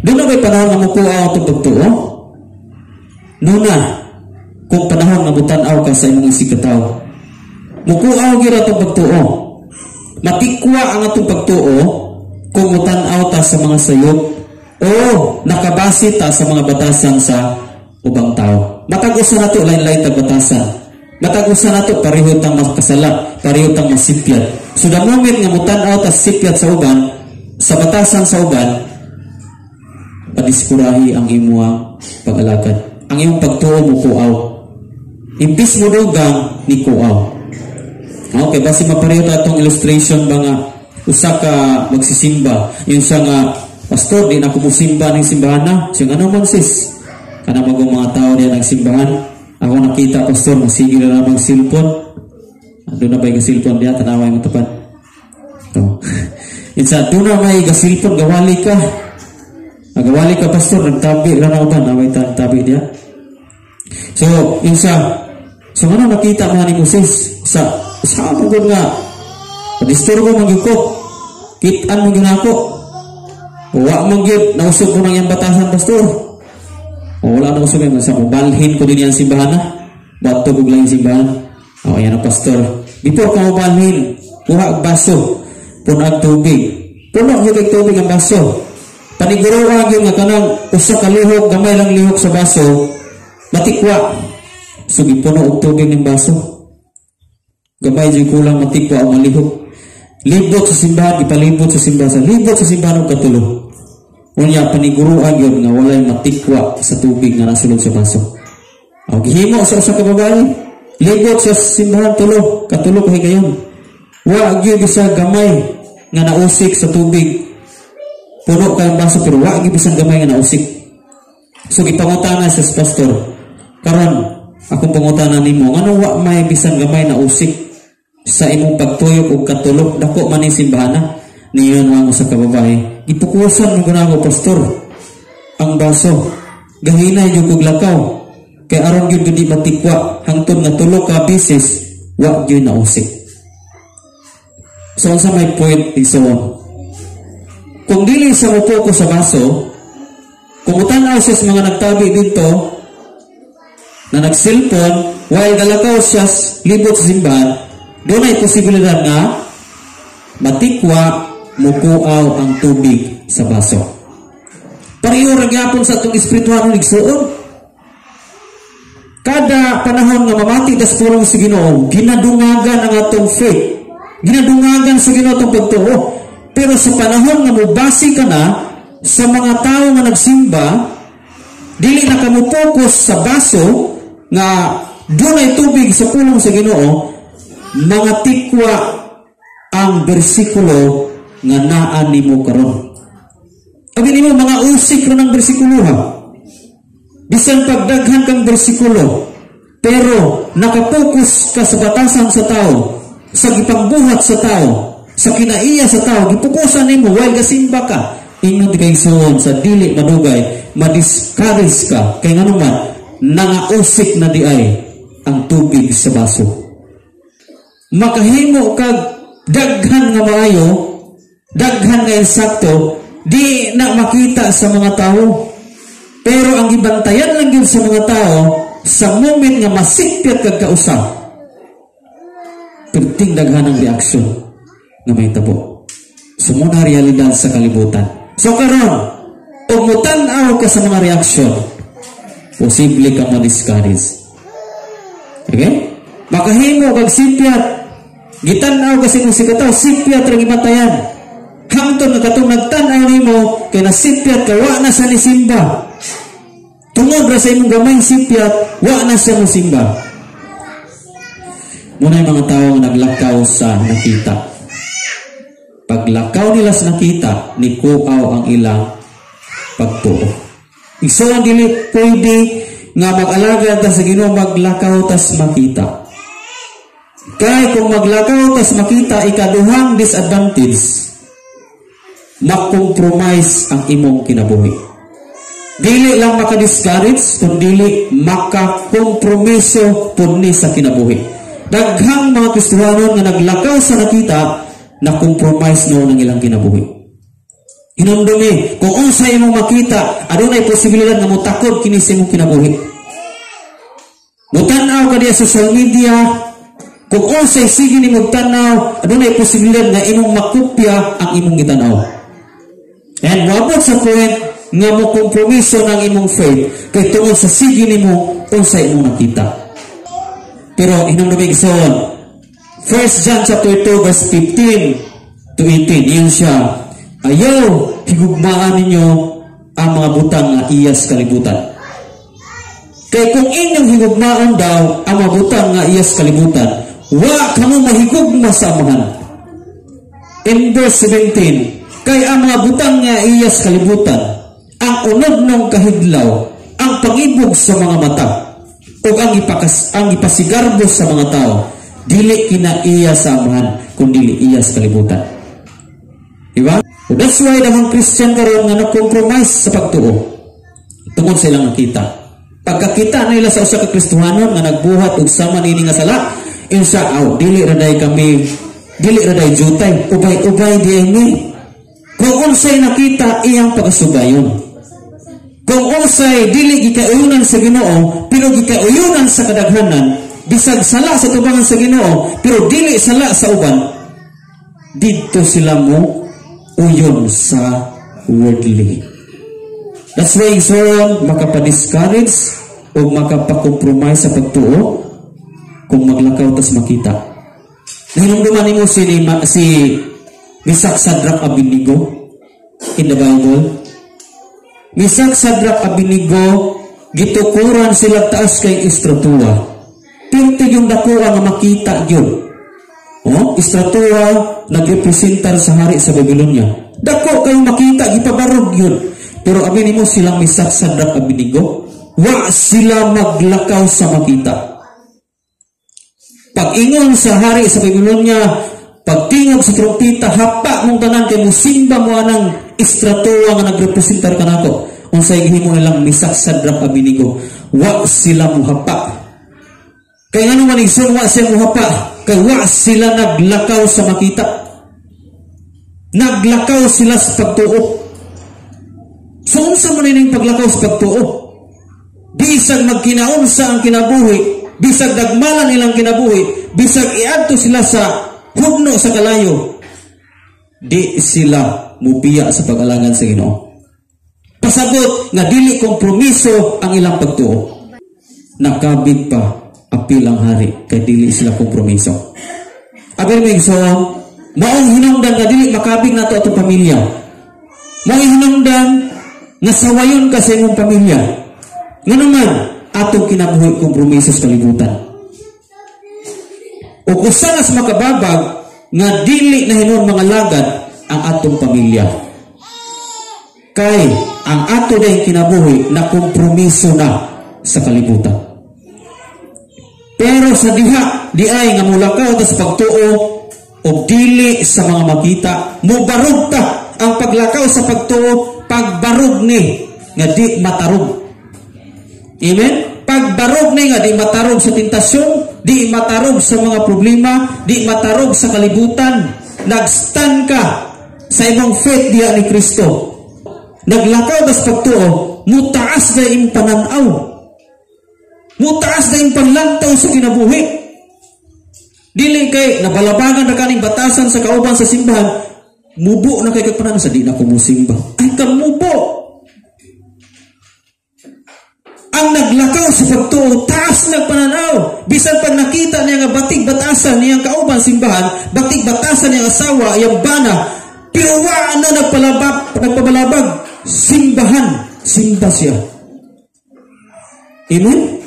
Duna ba'y panahon nga mukuaw atong pagtuo? Nuna, kung panahon nga mutan-aw ka sa imong isigkatawo. Mukuaw gyud atong pagtuo. Matikwa ang atong pagtuo kung mutan-aw ta sa mga sayop o nakabase ta sa mga batasan sa ubang tao. Matag usa nato lain-lain tag batasan. Matag usa nato pareho tang makasala, pareho tang masipyat. So the moment nga mutan-aw ta sipyat sa uban, sa batasan sa uban, padiskurahi ang imuang pag-alagad. Ang imong pagtuo mo kuaw. Imbis mo dugang ni kuaw. Okay, basi mapareho ta atong illustration ba nga usa ka magsisimba. Yung siya nga, "Pastor, di na ako musimba ng simbahan na." Siya, "Ano man, sis?" "Kana magong mga tao diya nagsimbahan. Ako nakita, Pastor, masige na lang mag-cellphone." Duna ba yung cellphone diya? Tanaway mo tapan. To. Insa, "Duna may ga-cellphone, gawali ka. Gawali ka, Pastor, nagtabi lang ako ba? Naway tabi diya." So, yung sa, so ano nakita mo ni Moses? Sa ako nga, padisturbo man gyud ko. Kitaan mo gyud ako. Wa man gyud, nausog ko nang iyang batasan, Pastor. O, wala na usog yan. Sa balhin ko din yan simbahan na. Bato ko lang yung simbahan. O, ayan na, Pastor. "Before ka mobalhin, kuha og baso. Puno ang tubig." Puno gyud kay tubig ang baso. Paniguruan gyud nga kanang usa ka lihok, gamay lang lihok sa baso, matikwa. So gipuno og tubig ng baso. Gamay jud kulang matikwa o malihok. Libot sa simbahan, ipalibot sa simbahan, sa libot sa simbahan og katulo. Unya paniguruan gyud nga walay matikwa sa tubig nga nasulod sa baso. O gihimo sa usa ka babae, libot sa simbahan tulo, katulo ka higayon. Wa gyud sa gamay nga nausik sa tubig. Puno kay ang baso pero wa gyud bisan gamay nga nausik. So gipangutana sa pastor, "Karon akong pangutana nimo, ngano wa may bisan gamay na usik sa imong pagtuyok og katulok, dako man ning simbahan?" Niyon ang usa ka babae, "Gipukusan mo guna ko, Pastor, ang baso. Gahinay jud kog lakaw. Kay aron gyud di matikwa hangtod nga tulo ka beses wa gyud nausik." So unsa may point, igsoon? Kung dili sa mo sa baso, kung mutan-aw siya sa mga nagtabi dito na nag-cellphone while galakaw siya libot sa simbahan, dunay posibilidad nga matikwa, mukuaw ang tubig sa baso. Pareho ra gyapon sa atong espirituhanon, igsuon. Kada panahon nga mamati tas pulong sa Ginoo, ginadungagan ang atong faith. Ginadungagan sa Ginoo atong pagtuo. Pero sa panahon nga mubasi ka na sa mga tao nga nagsimba, dili na ka mo focus sa baso nga dunay tubig sa pulong sa Ginoo, mga tikwa ang bersikulo nga naa nimo karon. Abi nimo mga usik ra ng bersikulo ha. Bisan pagdaghan kang bersikulo, pero nakapokus ka sa batasan sa tao, sa gipangbuhat sa tao, sa kinaiya sa tao, gipukusan nimo while gasimba ka. Ingon ti kay sa dili madugay, madiscourage ka kay ngano man nangausik na di ay ang tubig sa baso. Makahimo kag daghan nga maayo, daghan nga insakto, di na makita sa mga tao. Pero ang gibantayan lang gyud sa mga tao sa moment nga masipyat kag kausa. Perting daghan ang reaksyon nga mahitabo. So muna realidad sa kalibutan. So karon, ug mutan-aw ka sa mga reaksyon, posible kang ma-discourage. Okay? Makahimo kag sipyat. Gitan-aw kasi mong sikataw, sipyat ra gibatayan. Hangtod nga katong nagtan-aw nimo kay nasipyat ka, wa na sa nisimba. Tungod ra sa imong gamay sipyat, wa na siya mosimba. Muna yung mga tao nga naglakaw sa nakita. Paglakaw nila sa nakita, ni kuaw ang ilang pagtuo. Igsoon, dili pwede nga mag-alagad ta sa Ginoo maglakaw tas makita. Kay kung maglakaw tas makita, ikaduhang disadvantage, makompromise ang imong kinabuhi. Dili lang maka-discourage, kundi makakompromiso pud ni sa kinabuhi. Daghang mga Kristohanon nga naglakaw sa nakita, na compromise no ng ilang kinabuhi. Hinumdumi, kung unsa imong makita, adunay posibilidad nga motakod kini sa imong kinabuhi. Mutan-aw ka diya sa social media, kung unsay sige nimo tanaw, adunay posibilidad nga imong makopya ang imong gitanaw. And moabot sa point nga mo kompromiso ng imong faith kay tungod sa sige nimo unsay imong nakita. Pero hinumdumi, igsoon, 1 John chapter 2 verse 15 to 18, yun siya, "Ayaw higugmaan ninyo ang mga butang nga iya sa kalibutan. Kay kung inyong higugmaon daw ang mga butang nga iya sa kalibutan, wa kamo mahigugma sa Amahan." In verse 17, "Kay ang mga butang nga iya sa kalibutan, ang unodnong kahidlaw, ang pangibog sa mga mata, ug ang ipasigarbo sa mga tao, dili kina iya sa Amahan, kundi iya sa kalibutan." Diba? So that's why daghang Christian karon nga na-compromise sa pagtuo tungod sa ilang nakita. Pagkakita nila sa usa ka Kristohanon nga nagbuhat og sama niini nga sala, insa, "Aw, dili ra day kami, dili ra day jutay, ubay-ubay di mi." Kung unsay nakita, iyang pagasugayon. Kung unsay dili gikauyunan sa Ginoo, pero gikauyunan sa kadaghanan, bisag sala sa tubangan sa Ginoo, pero dili sala sa uban, didto sila mo uyon sa worldly. That's why, igsoon, makapa-discourage o makapa-compromise sa pagtuo kung maglakaw tas makita. Nahinumduman nimo si Misak, Sadrach, Abednego in the Bible. Misak, Sadrach, Abednego, gitukuran sila taas kay estratua. Pirti yung dako nga makita yun. Oh, estratua nagrepresentar sa hari sa Babylonia. Dako kayo makita, gipabarog yun. Pero abi nimo silang Misak, Sadrach, Abednego, wa sila maglakaw sa makita. Pag-ingon sa hari sa Babylonia, pagtingog sa trompeta, "Hapa mong tanan kay musimba mo anang estratua nga nagrepresentar kanako." Unsay gihimo nilang Misak, Sadrach, Abednego? Wa sila muhapa. Kay ngano man, igsoon, wa sila muhapa? Kay wa sila naglakaw sa makita. Naglakaw sila sa pagtuo. So unsa man ining paglakaw sa pagtuo? Bisag magkinaunsa ang kinabuhi, bisag dagmalan ilang kinabuhi, bisag iadto sila sa hudno sa kalayo, di sila mubiya sa pag-alagad sa Ginoo. Pasabot nga dili kompromiso ang ilang pagtuo. Nakabig pa apil ang hari kay dili sila kompromiso. Abi mo, igsoon, maong hinungdan nga dili makabig nato atong pamilya. Maong hinungdan nga sawayon ka sa imong pamilya. Nga naman, atong kinabuhi kompromiso sa kalibutan. O usa nas makababag nga dili na hinuon mga lagad ang atong pamilya. Kay ang ato dayong kinabuhi na kompromiso na sa kalibutan. Pero sa diha, di ay nga mulakaw ta sa pagtuo o dili sa mga makita, mubarog ta. Ang paglakaw sa pagtuo, pagbarog ni nga di matarog. Amen? Pagbarog ni nga di matarog sa tentasyon, di matarog sa mga problema, di matarog sa kalibutan. Nagstand ka sa imong faith diha ni Kristo. Naglakaw ta sa pagtuo, mutaas na imong pananaw. Mutaas na imong panlantaw sa kinabuhi. Dili kay nabalabagan na kaning batasan sa kauban sa simbahan, mubo na kay kag pananaw sa di na ko musimba. Ay kamubo. Ang naglakaw sa pagtuo, taas na pananaw. Bisan pag nakita niya nga batig batasan niyang kauban simbahan, batig batasan niyang asawa, iyang bana, pero wa na nagpabalabag, simbahan, simba siya. Amen?